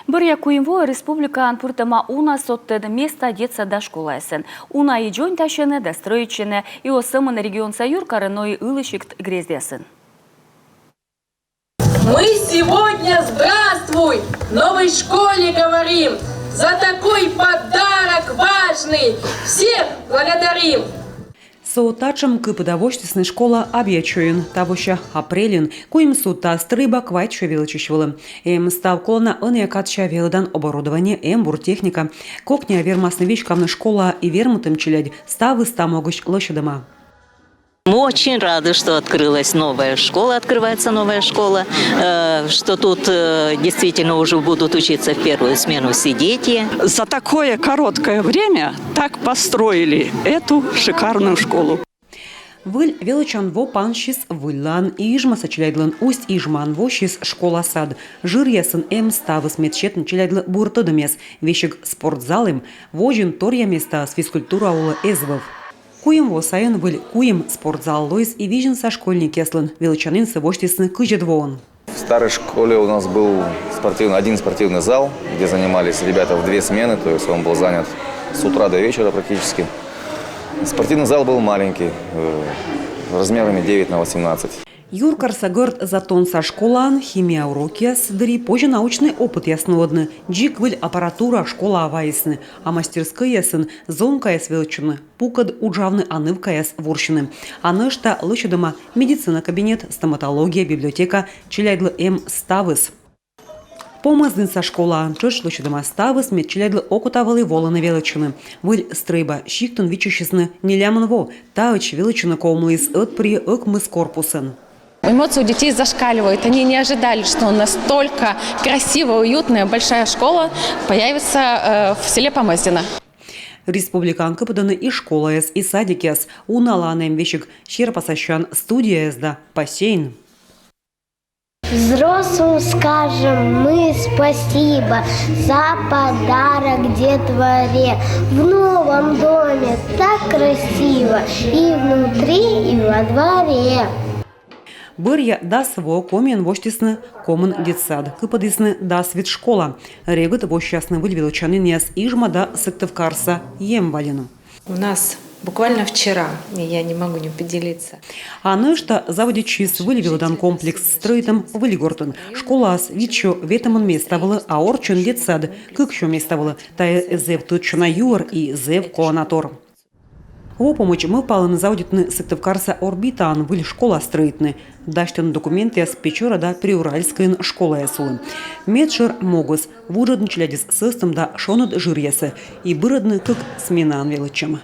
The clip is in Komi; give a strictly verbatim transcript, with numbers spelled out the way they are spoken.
Бӧръя куим воӧ республикаын пыртӧма уна содтӧд места детсад да школаясын. Уна и дзоньтасьӧны да стрӧитчӧны и оз сӧмын регионса юркарын, но и ылысь сикт грездъясын. Мы сегодня «Здравствуй» новой школе говорим. За такой подарок важный всех благодарим. Со татшӧм кыпыда восьтісны школа Абъячойын тавося апрельын. Куим судта стрӧйба квайтсё велӧдчысь вылӧ. Эм став колана ӧнія кадся велӧдан оборудование, эм бур техника. Кокниа вермасны веськавны школаӧ и вермытӧм челядь, ставыс та могысь лӧсьӧдӧма. Мы очень рады, что открылась новая школа, открывается новая школа, э, что тут э, действительно уже будут учиться в первую смену все дети. За такое короткое время так построили эту шикарную школу. Выль велӧдчан во пансис выльлаын Ижмаса челядьлӧн. Усть-Ижмаын воссис школа-сад. Жыръясын эм ставыс, мед сетны челядьлы бур тӧдӧмъяс. Весиг спортзал эм, водзын торъя местаыс физкультура улӧ эз вӧв. Куим во сайын выль куим спортзал лоис и Визинса школьникъяслӧн. Велӧдчанінсӧ восьтісны кызьӧд воын. В старой школе у нас был спортивный, один спортивный зал, где занимались ребята в две смены, то есть он был занят с утра до вечера практически. Спортивный зал был маленький, э, размерами девять на восемнадцать. Юркарса гӧрд Затонса школаын химия урокъяс дырйи позьӧ научнӧй опытъяс нуӧдны. Дзик выль аппаратура школаӧ вайисны, а мастерскӧйясын зонкаяс велӧдчӧны пукӧд уджавны, а нывкаяс вурсьыны. А нӧшта лӧсьӧдӧма медицина кабинет, стоматология, библиотека, челядьлы эм ставыс. Помӧздінса школаын тшӧтш лӧсьӧдӧма ставыс, мед челядьлы окота вӧлі волыны велӧдчыны. Выль стрӧйба сиктын виччысисны нелямын во. Таӧдз велӧдчыны ковмыліс ӧтпырйӧ ӧкмыс корпусӧн. Эмоции у детей зашкаливают. Они не ожидали, что настолько красивая, уютная, большая школа появится э, в селе Помӧздино. Республикаын кыпӧдӧны и школаяс, и садикъяс. Уналаын эм весиг серпасасян студияяс да бассейн. Взрослым скажем мы спасибо за подарок детворе. В новом доме так красиво и внутри, и во дворе. Бӧръя дас во Комиын восьтісны комын детсад, кыпӧдісны дас вит школа. Регыд воссясны выль велӧдчанінъяс Ижма да Сыктывкарса Емвалиын. У нас буквально вчера, и я не могу не поделиться. А нӧшта заводитчис выль велӧдан комплекс стрӧитӧм Выльгортын. Школаыс витсё ветымын места вылӧ, а орччӧн детсад кыксё места вылӧ. Тайӧ зэв тӧдчана юӧр и зэв коланатор. Во помӧдз мӧвпалӧны заводитны Сыктывкарса Орбитаын выль школа стрӧитны. Дасьтӧны документъяс Печора да Приуральскӧйын школаяс улӧ. Медшӧр могыс — вуджӧдны челядьӧс сӧстӧм да шоныд жыръясӧ и бырӧдны кык сменаӧн велӧдчӧм.